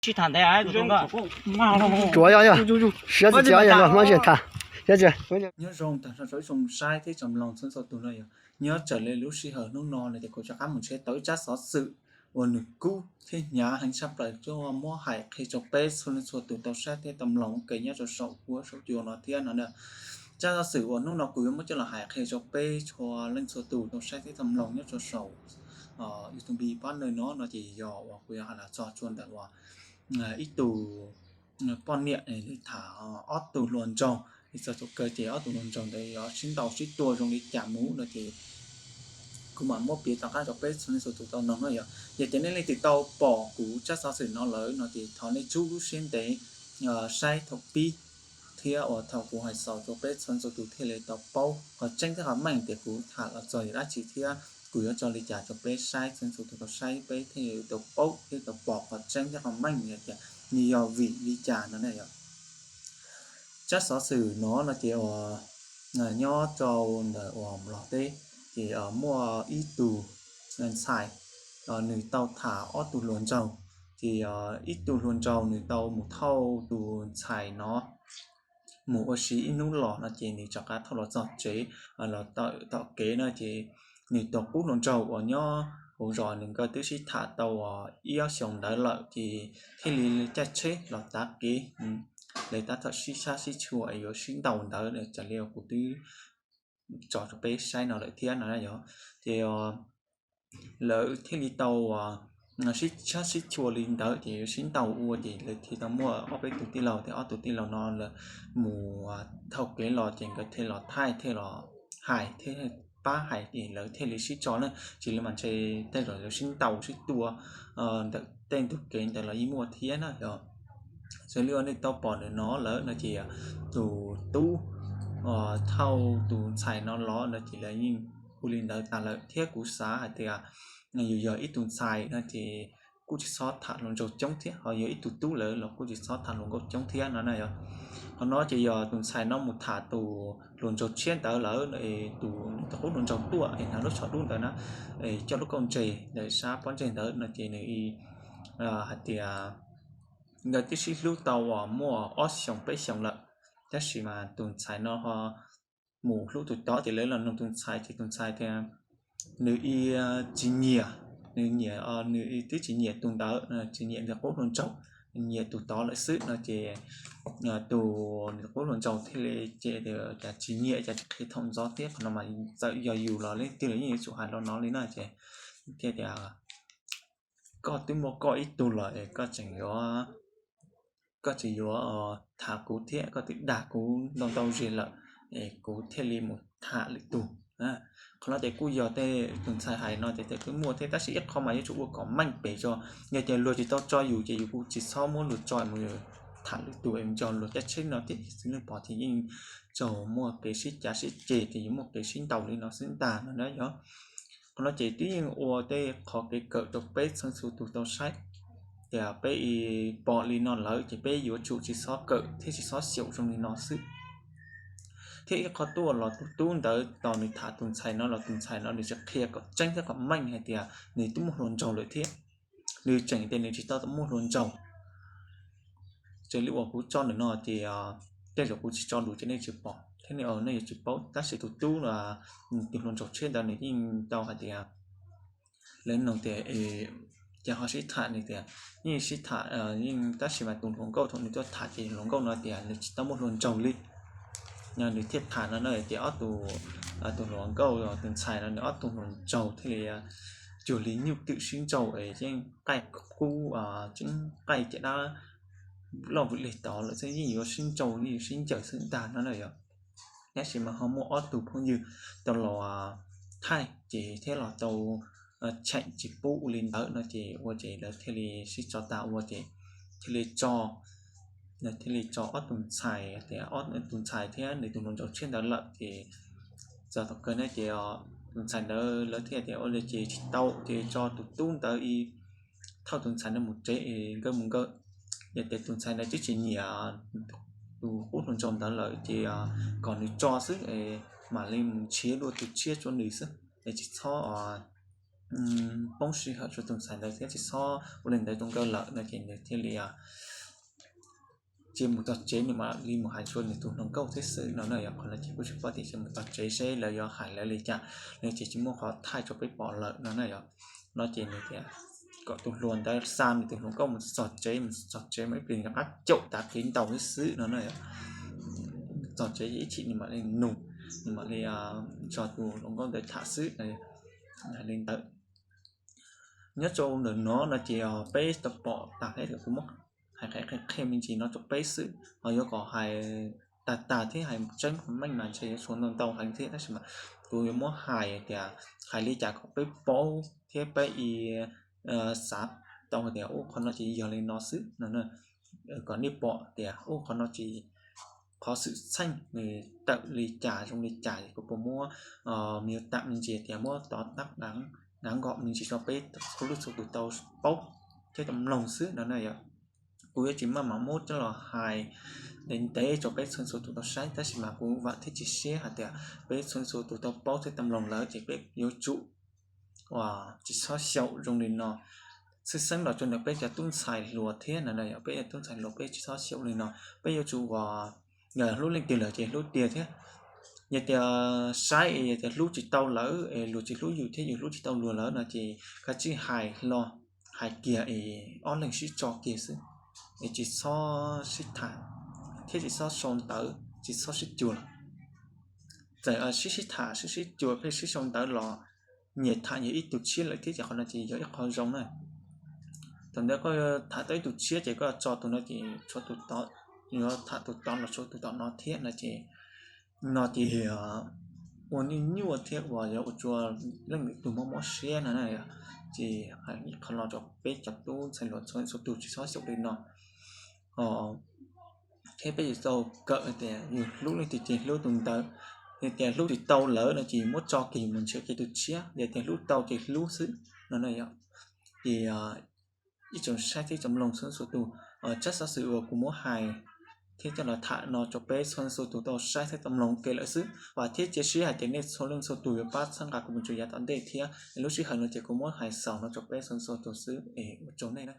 Tsis tham ntev, tsuav yog yog siab txiv txiv yog hmab tsis tham. Nyob zoo tag nrho rau ib tsoom saib thiab tsoom mloog txhua txhua tus no yog nyob raws li lub sij hawm hnub no no ces kuv rov qab mus ntsib tau ib tsab xov xwm uas nws kub thiab hnyav heev tshaj plaws coj muab hais qhia rau peb txhua leej txhua tus tau saib thiab tau mloog ua ke nyob rau saum huab saum cua no thiab no na. Tsab xov xwm uas hnub no kuv yuav muab coj los hais qhia rau peb txhua leej txhua tus tau saib thiab tau mloog nyob rau saum YouTube pab neeg no no ces yog uas kuv yuav hais los txog tsua ntawm uas ib tug poj niam nws tham ob tug hluas nraug, txog thaum kawg ces ob tug hluas nraug ntawd yuav sib ntaus sib tua zoo li cas mus no ces kuv mam muab piav tom qab rau peb txhua leej txhua tus tau mloog no yog. Yog tias nej leej twg tau pom kuv tsab xov xwm no lawm no ces thov nej rub lub siab ntev saib thaum pib thiab uas thaum kuv hais xaus rau peb txhua leej txhua tus thiaj li tau paub qhov tseeb thiab qhov meej tias kuv tham los txog yog dab tsi thiab kuv yuav tso li cas rau peb saib txhua leej txhua tus tau saib peb thiaj li tau paub thiab tau pom qhov tseeb thiab qhov meej tias nws yog vim li cas no na yog. Tsab xov xwm no no ces uas nyob rau ntawm uas Nplog teb ces muaj ib tug ntxhais nws tau tham ob tug hluas nraug, ces ib tug hluas nraug nws tau mus thauj tus ntxhais no mus ua si ib hnub los no ces nws rov qab thauj los txog tsev, los tawm tom kev no ces nws tus qub hluas nraug uas nyob hauv zos nws nkawd twb sib tham tau ib ob xyoos ntawd lawm ces thiaj li caij tsheb los tav kev, lawv tab tom sib sab sib tshua es yuav sib ntaus ntawd raws li kuv twb tso rau peb saib no lawm thiab no yog. Ces lawv thiaj li tau sib sab sib tshua li ntawd ces yuav sib ntaus ua ces lawv thiaj tau muaj ob peb tus tij laug, ces ob tus tij laug no lawv mus thauj kev los ces nkawd thiaj los thaij thiaj los hais thiab pab hais ces lawv thiaj li sib tso na, tsis li mas ntshe tej zaum lawv sib ntaus sib tua ntawm tej ntug kev ntawd los yeej muaj thiab na yog. Raws li uas nej tau pom ntawm no lawm no ces tus tub thauj tus ntxhais no los no ces lawv yeej ua li ntawd tas lawm thiab kuv xav hais tias yus yog ib tug ntxhais no ces kuj tsis txhob tham hluas nraug coob thiab, ho yog ib tug tub lawm los kuj tsis txhob tham hluas nkauj coob thiab no na yog. Qhov no ces yog tus ntxhais no mus tham tus hluas nraug tshiab ntawd lawm, tus tus qub hluas nraug tuaj es hnav lub tsho dub ntawd na, coj lub kauj ntseg ntawm sab pob ntseg ntawd no ces nws hais tias nkawd twb sib hlub tau uas muaj ob xyoos peb xyoos lawm, tab sis mas tus ntxhais no ho mus hlub tus tod ces lawv los nug tus ntxhais ces tus ntxhais tias nws tsis nyiam, nws nyiam, nws twb tsis nyiam tus ntawd, tsis nyiam tus qub hluas nraug, nyiam tus tod lawm xwb no ces tus qub hluas nraug thiaj li ces tias cas tsis nyiam cas tsis qhia thaum ntxov thiab, qhov no mas txawm yog yus los leej twg los yeej yuav tsum hais los no li na ces thiaj tias koj twb muaj koj ib tug los es koj tseem yuav, koj tseem yuav tham kuv thiab, koj twb dag kuv ntau ntau zaus lawm es kuv thiaj li mus tham lwm tus. Qhov no ces kuj yog tej tus ntxhais hais no ces twb muaj thiab, tab sis ib qho mas yuav tsum ua kom meej pem tso. Yog tias luag tsis tau tso yus ces yus kuj tsis txhob muab luag tso mus tham lwm tus es nco luag caij tsheb no thiab xwb, nej pom ces yeej tsaug muaj kev sib cav sib ceg ces yuav muaj kev sib ntaus li no xwb ntag no na yog. Qhov no ces twb yeej ua tej qhov kev kawm rau peb txhua txhua tus tau saib tias peb pom li no lawm ces peb yuav tsum tsis txhob kawm thiab tsis txhob xyaum zoo li no xwb. Thiab ib qho tuaj los tus tub ntawd tos nws tham tus ntxhais no los tus ntxhais no nws tsis qhia kom tseeb thiab kom meej hais tias nws twb muaj hluas nraug lawm thiab, nws tseem tias nws tsis tau muaj hluas nraug. Raws li uas kuv tso ntawm no ces tej zaum kuv tsis tso lus ces nej tsis pom thiab nej yuav tsis paub, tab sis tus tub, tus hluas nraug tshiab ntawd nws yeej tau hais tias lawv nug tias ces ho sib tham, nws tias yeej sib tham, yeej, tab sis mas tus hluas nkauj thaum nws tuaj tham ces hluas nkauj no tias nws tsis tau muaj hluas nraug li. Nws thiaj tham no na ces ob tug, tus hluas nkauj tus ntxhais no nws ob tug hluas nraug thiaj li cuag li nyuj twm sib nraus es yeej qaij qub, tseeb qaij caj dab loj vwm lig tod lawm xwb, yeej yuav sib nraus yeej yuav sib ncaws xwb ntag no na yog. Tab sis mas ho muaj ob tug phooj ywg tau los thaij ces thiab los tau cheem tsis pub ua li ntawd no ces ua ces lawv thiaj li sib tso tas ua ces thiaj li tso, lawv thiaj li tso ob tug ntxhais, ob tus ntxhais thiab nws tus hluas nraug tshiab ntawd lawm ces txog thaum kawg na ces tus ntxhais ntawd lawv thiaj tias ua li ces tsis tau ces tso tus tub ntawd thauj tus ntxhais ntawd mus tsev es nkawd mus nkawd. Yog tias tus ntxhais ntawd twb tsis nyiam tus qub hluas nraug ntawd lawm ces kom nws tso xwb es mam li mus nrhiav dua tus tshiab rau nws xwb es tsis txhob poob sij hawm rau tus ntxhais ntawd thiab tsis txhob ua li ntawd rau nkawd lawm no ces nws thiaj li cia mus txog tsev nws mam li mus hais rau nws tus hluas nkauj thiab xwb no na yom. Qhov no ces kuj tsis paub tias cia mus txog tsev seb lawv yuav hais lawv li cas no ces tsis muaj qhov thaij rau peb pom lawm no na yom. No ces nws tias kom tus hluas ntawd xa nws tus hluas nkauj mus txog tsev, mus txog tsev mas ib pliag rov qab caum tav kev ntaus thiab xwb no na yom. Txog tsev ib chim nws mam li nug, nws mam li nrog tus hluas nkauj ntawd tham xwb no. Hais li ntawd, nyob rau ntawm no no ces peb tau pom tas thiab kuv muab hais qhia qhia me ntsis no rau peb xwb, ho yuav kom hais tag tag thiab hais tseeb meej mas ntshe yuav tshuav ntau ntau heev thiab, tab sis mas kuv yuav muab hais tias hais li cas kom peb paub thiab peb xav tau hais tias ub qhov no ces yog li no xwb no. Kom nej pom tias ub qhov no ces qhov xwm txheej nws tawm li cas zoo li cas es kuv puas muab me nyuam tam me ntsis tias muab tov tab ngab nkoj me ntsis rau peb txhua leej txhua tus tau paub thiab tau mloog xwb no na yom. Kuv yuav tsis maj mam muab coj los hais ntev ntev rau peb txhua leej txhua tus tau saib, tab sis mas kuv vam thiab cia siab hais tias peb txhua leej txhua tus tau paub thiab tau mloog lawm ces peb yuav tsum uas tsis txhob xyaum zoo li no. Tshwj xeeb los rau ntawm peb cov tub ntxhais hluas thiab no na yom, peb cov tub ntxhais hluas peb tsis txhob xyaum li no. Peb yuav tsum uas hlub leej twg lawm ces hlub tiag thiab. Yog tias saib es yog tias hlub tsis tau lawm es luag tsis hlub yus thiab yus hlub tsis tau luag lawm no ces kav tsij hais hlo, hais kiag es ob leeg sib tso kiag xwb, es tsis txhob sib tham thiab tsis txhob sau ntawv, tsis txhob sib cuag lawm. Txawm sib sib tham sib sib cuag pheej sib sau ntawv los nyias tham nyias ib tug tshiab lawm thiab ces qhov no ces yog ib qho zoo na. Thaum ntawd koj tham tau ib tug tshiab ces koj tso tus no ces tshuav tus tod, yuav tham tus tod los tshuav tus tom no thiab no ces, no ces ua nyuaj nyuaj thiab uas yuav ua rau leej twg mob mob siab no na. Ces hais ib qho no rau peb cov tub ntxhais hluas txhua tus tsis txhob xyaum li no. Thiab peb yuav tau kawm tias yus hlub leej twg ces hlub tus ntawd. Yog tias hlub tsis tau lawm no ces muab tso kiag mus nrhiav kiag tus tshiab, yog tias hlub tau ces hlub xwb no na yom. Ces ib tsoom saib thiab tsoom mloog txhua txhua tus, tsab xov xwm uas kuv muab hais thiab coj los tham no rau peb txhua leej txhua tus tau saib thiab tau mloog ua ke lawm xwb. Vam thiab cia siab hais tias nej txhua leej txhua tus yuav pab txhawb nqa kuv mus rau yav tom ntej thiab lub sij hawm no ces kuv muab hais xaus no rau peb txhua leej txhua tus xwb es ua tsaug nej na.